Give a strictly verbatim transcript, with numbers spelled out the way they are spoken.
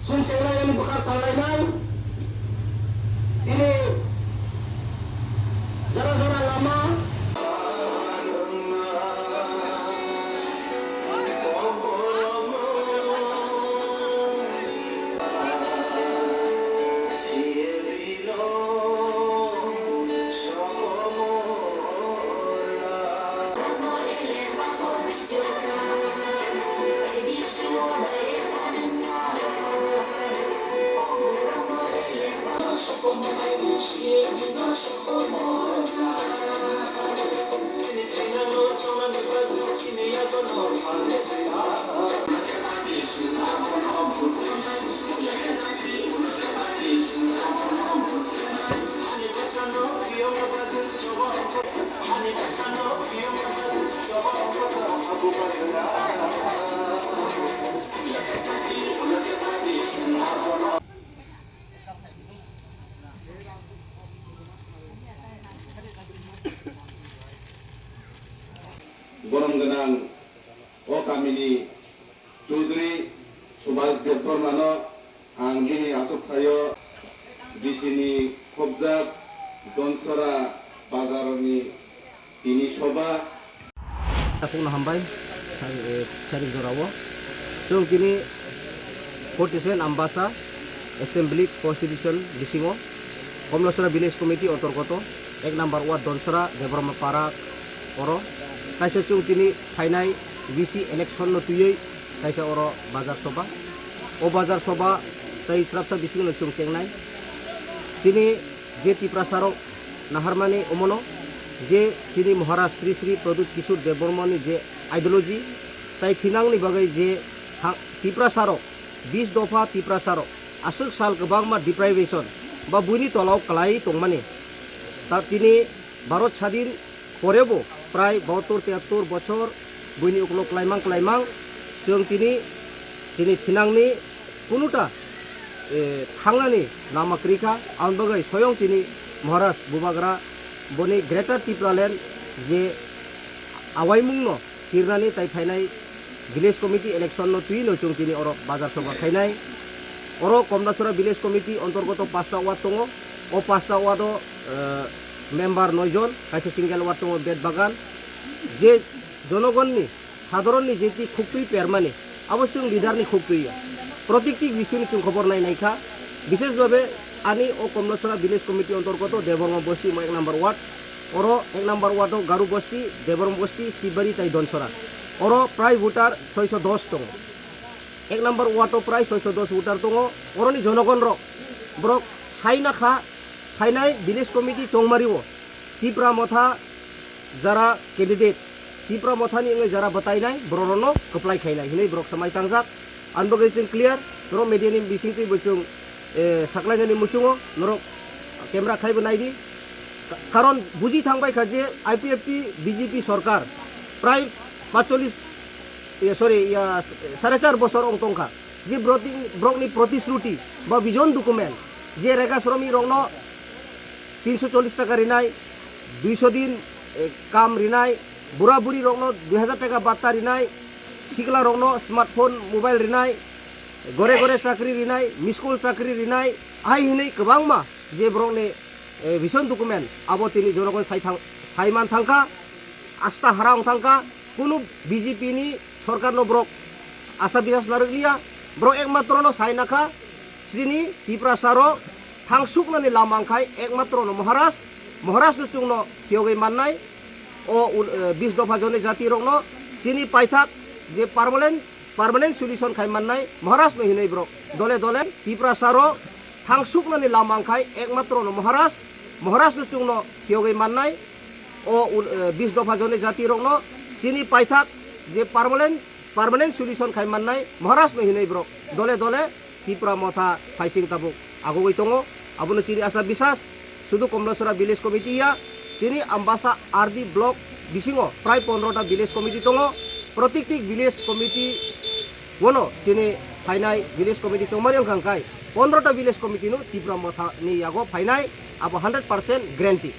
Chwng chenglai ani bwkha tanlainai. Tini jora jora lama. Borom gwnang o kamini Chaudhary Subhas Debbarmano ang bini achukthai-o B C ni khobjak Donsora bazarni tini soba. Aswkno hambai, sari, eh, sari jorao. Chwng tini forty seven Ambasa Assembly Constitution bisingo Komlasora Village Committee ontorgoto ek number ward Donsora Debbarma Para oro kaisa chwng tini phainai V C election no twiwi kaisa oro bazar soba. O bazar soba tei srapsa bisingo chwng chengnai. Chini je Tiprasa rok naharmani omono je chini Maharaj Sri Sri Pradyut Kishore Debbarmani je ideology tai thinangni bagwi je ha-, Tiprasa rok bis dopha Tiprasa rok aswk sal kwbangma deprivation ba buini tolao kwlai tongmani. Ta tini Bharat sadin porebo prai bahattor tiyattor bochor buini uklok klaimang klaimang chwng tini, tini thinangni kunuta, eh, thangnani lama kwrwi kha. Aboni bagwi soyong tini Maharaj Bubagra boni Greater Tipraland je awaimungno tirnani tai phainai village committee election no twi no chwng tini oro bazar soba khainai. Oro Komdasora village committee ontorgoto pasta ward tongo. O pasta ward o, eh, member noi jon, kaisa single ward tongo Bet Bagan. Je jonogonni, sadharonni je ti khuktwi permani, abo chwng leader ni khuktwi ya. Protikti bisingni chwng khobor nai nai kha. Bishesh babe ani o Komdasora village committee ontorgoto Debbarma bosti mo ek number ward. Oro ek number ward o Garu bosti, Debbarma bosti, Sibari tai Donsora. Oro prai voter soiso dos tongo. Ek number ward o prai soiso dos voter tongo. Oroni jonogon rok, borok sai na kha, phainai village committee Chongmari o Tipra Motha jara candidate, Tipra Motha ni wngwi jara bwtainai, borok rokno kwplai khainai hinwi borok samai tangjak. Ang bagwi chwng clear, norok media ni bisingtwi bo chwng, eh, saklainani muchungo, norok camera khaibo naidi. Ka-, karon buji thangbai kha je I P F T B J P sorkar prai paanchchollish, ya, sorry, ya, sare char bosor wng tongkha. Je brotni, borokni protisruti ba vision document, je rega sromik rokno tinso chollish taka rinai, duiso din, eh, kam rinai, bura buri rokno dui hajar taka batta rinai, sikla rokno smartphone mobile rinai, gore gore chakri rinai, miskol chakri rinai, hai hinwi kwbangma je borokni, eh, vision document abo tini jonogon sai thang-, sai man thangkha, asta hara wng thangkha, kunu B J P ni sorkar no borok asa bisas narwk liya, borok ekmatro no sai nakha, chini Tiprasa rok thangsuknani lama wngkhai ekmatro no Maharaj, Maharaj no chwngno phiyogwi mannai, o un-, eh, bis dopha joni jati rokno chini paithak je permanent, permanent solution khai mannai Maharaj no hinwi borok dole dole Tiprasa rok thangsuknani lama wngkhai ekmatro no Maharaj, Maharaj no chwngno phiyogwi mannai. O un-, eh, bis dopha joni jati rokno chini paithak je permanent, permanent solution khai mannai Maharaj no hinwi borok dole dole Tipra Motha phaising tabuk agogwi tongo. Abono chini asa bisas sudu Komlasora village committee ya, chini Ambasa R D block bisingo prai pondro ta village committee tongo. Protikti village committee bono chini phainai village committee chongmari wngkha hwnkhe pondro ta village committee no Tipra Motha ni yago phainai, abo hundred percent guarantee.